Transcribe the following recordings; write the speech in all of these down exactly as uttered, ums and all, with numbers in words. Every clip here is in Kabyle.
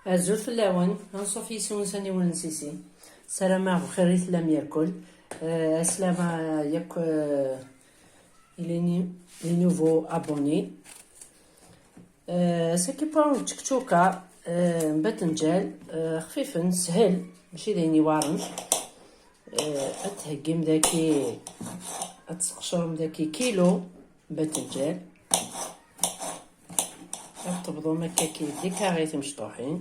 Azul fell-awen, anṣuf yis-wen s aniwel n Sisi. Ssarameɣ bxir i tellam yerkul. Eh, aslama yakk, eh, i les ni-, les nouveaux abonnés. Eh, ass-agi n tčekčuka, eh, n batenǧal, eh, xfifen, shel, mačči d ayen iwaren. Eh, ad theggim daki, ad tesqecrem daki kilo batenǧal. Ad tebḍum akka ki des carrés timecṭuḥin.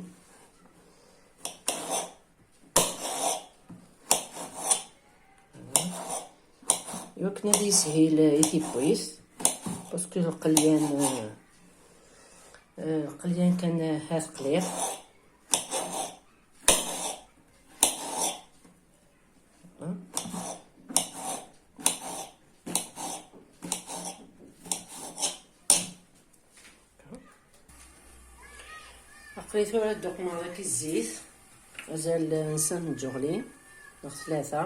Iwakken ad yishil i tiwwit, parce que lqelyan, eh, eh, lqelyan kan, eh, ha teqliɣ. Aql-i tura ad d-uqmeɣ daki zzit, azal n snat n tǧuɣlin neɣ tlata.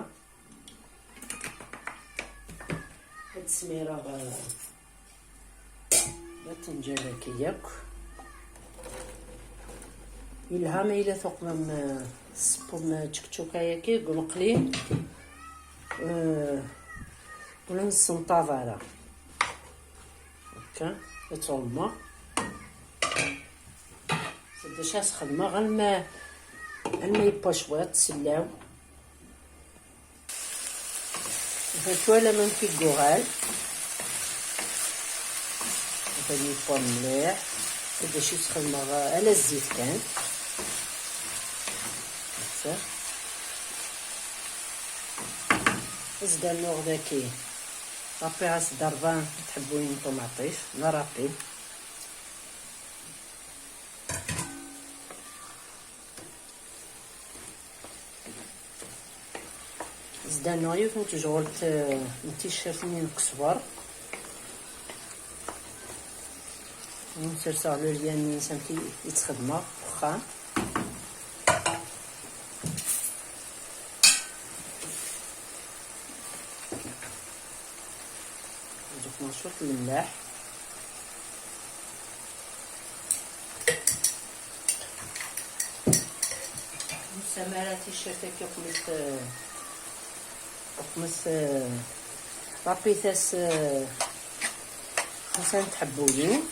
Ad d-smireɣ, eh, batenǧal-agi yakk. Yelha ma yella tuqmem, eh, tseppum, eh, tčekčuka-yagi deg umeqli, eh, ur nessenṭaḍ ara. Akka, ad tɣummeɣ. Sed acu as-xedmeɣ alma, alma yewwa cwiṭ sellaw. Atan twalam amek i yuɣal. Atan yewwa mliḥ. Sed acu as-xedmeɣ ala zzit kan. Akka. Ad s-d-rnuɣ daki. Ṛapiɣ-as-d ṛebɛa n tḥebbuyin n ṭumaṭic, la rapide. Zdan-nneɣ yiwet n tejɣult, eh, n ticcert-nni n ukesber. Ad serseɣ le lien-nnes amek i, i tt-xedmeɣ deg uxxam. Ad uqmeɣ cwiṭ n lemleḥ. Ur nesɛi ara ticcert akka uqmet, eh, uqmet, eh, ṛapitas, eh, xemsa n tḥebbuyin.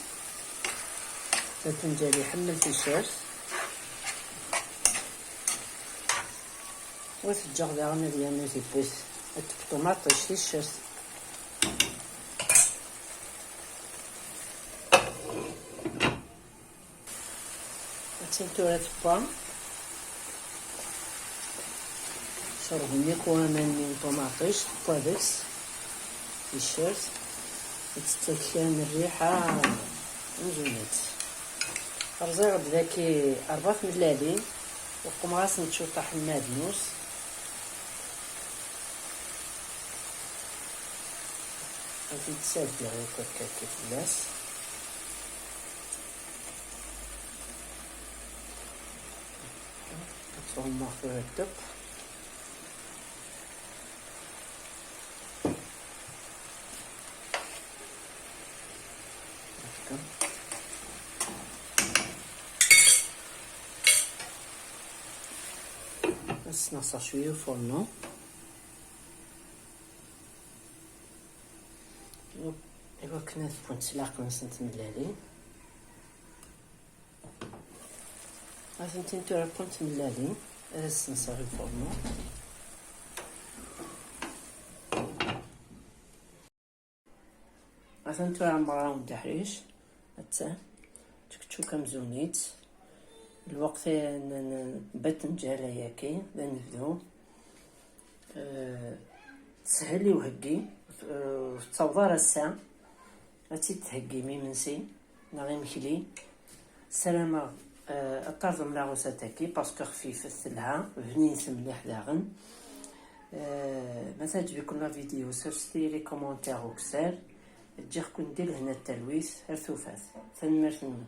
Batenǧal iḥemmel ticcert. Wa teǧǧeɣ daɣen ad yernu tiwwit. Ad teww ṭumaṭic ticcert. Attan tura tewwa. Cerben yakk waman-nni n ṭumaṭic, tewwa deg-s ticcert. Ad tettak kra n rriḥa amzun-itt. Rẓiɣ-d daki ṛebɛa tmellalin, uqmeɣ-asent ciṭṭaḥ n lmeɛdnus. Ad t-id-sserbiɣ yakk akka fell-as. Ad tt-ɣummeɣ tura ddeq. Ad sneɣseɣ cwiya ufurnu. Iwakken ad wwent s leɛqel-nsent tmellalin. Atenti tura wwent tmellalin, ad as-nseɣ i lfurnu. Atan tura ɛemreɣ-awen-d aḥric. Atta, čekčuk amzun-itt. Lweqt n, n, n batenǧal ayagi, d anebdu. Eh, teshel i uheggi, ur tettaweḍ ara ass-a ad tt-id-theggim imensi neɣ imekli. Ssarameɣ, eh, ad terẓem la recette-agi, parce que xfifet, telha, bnint mliḥ daɣen. Eh, ma teɛǧeb-iken la vidéo, serset-iyi les commentaires ukessar. Ǧǧiɣ-ken di lehna d talwit, ar tufat. Tanemmirt-nwen.